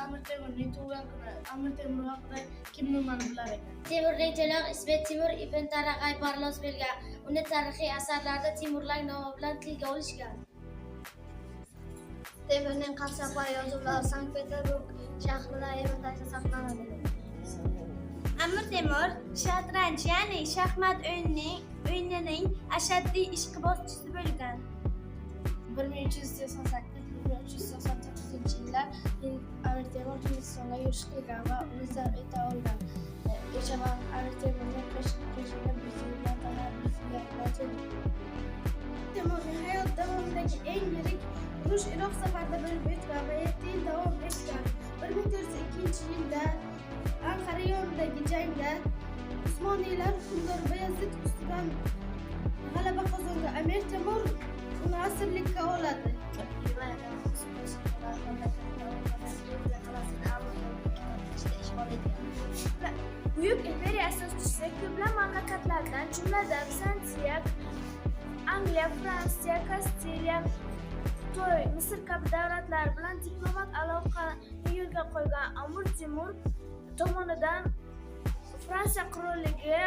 Amir Temurning tug'ilgan kuni. Amir Temur haqida kim nimani bilar ekan? Temurning to'liq ismi Timur ibn Tarag'ay Barlos bo'lgan. Uni tarixiy asarlarda Timurlang nomi bilan tilga olishgan. Temurning falsafa yozuvlari Sankt-Peterburg shahrida Ermitajda saqlanadi. Amir Temur shatranj, ya'ni shaxmat o'yinining ashaddiy ishqibozchisi bo'lgan. 1398-1399 yillar Amir Temur Hindistonga yurish qilgan va uni zabt eta olgan. O'sha vaqt Amir Temurning qo'shini 100 yildan 100 yildan. Temurning hayot davomidagi eng yirik urush Iroq safarida bo'lib o'tgan va 7 yil davom etgan. 1402 yilda Anqara yonidagi jangda Usmoniylar hukmdori Bayazid ustidan g'alaba qozongan. Amir Temur uni asirlikka oladi. Germaniyada o'z qo'shinlari qalasini Amir Temur ishg'ol etgan. Buyuk imperiya asoschisi ko'plab mamlakatlardan, jumladan Vizantiya, Angliya, Fransiya, Kastiliya, Xitoy, Misr kabi davlatlar bilan diplomat aloqani yo'lga qo'ygan. Amir Temur tomonidan Fransiya qirolligi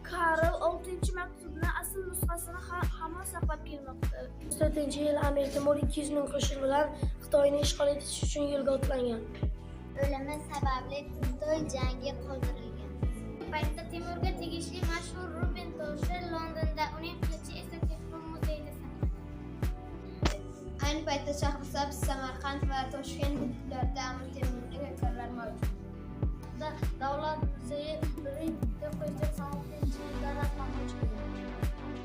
Karl VI maktubini asl nusxasini hamon saqlab kelmoqda. 4-yil Amir Temur 200 ming qo'shin bilan Xitoyni ishg'ol etish uchun yo'lga otlangan. O'limi sababli Xitoy jangi qoldirilgan. Bu paytda Temurga tegishli mashhur Rubin toshi Londonda, uning qilichi esa Tehron muzeyida saqlanadi. Ayni paytda Shahrisabz, Samarqand va Toshkent hududlarida Amir Temurning haykallari mavjud. Davlat muzeyi 1996 yilda rasman ochilgan.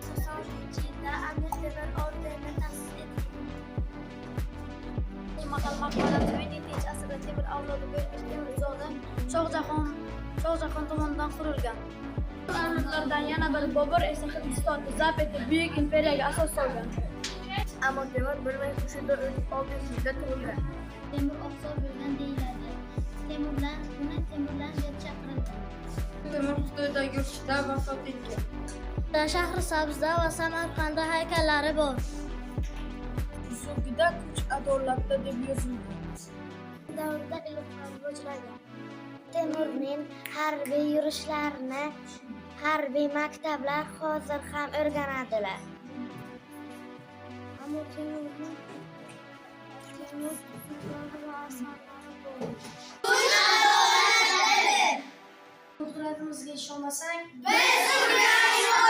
96 yilda Amir Temur ordeni ta'sis etilgan. Mahal maqbarasi 17-asrda Temur avlodi bo'lmish Temurzoda Shohjahon tomonidan qurilgan. Avlodlardan yana biri Bobur esa Hindistonni zabt etib, buyuk imperiyaga asos solgan. Amir Temur 1316 yilda tug'ilgan. Temur oqsoq bo'lgan deyiladi. Temurlan, uni Temurlan deb chaqirilgan. Temur Xitoydagi urushda vafot etgan. Shahrisabzda va Samarqandda haykallari bor. Uzugida "Kuch adolatda" deb yozilgan. Davrida ilm ham rivojlangan. Temurning harbiy yurishlarini harbiy maktablar hozir ham o'rganadilar. Amir Temurning Temur uzuklari va asarlari bor. Qudratimizga ishonmasang, Biz urgan yo'q.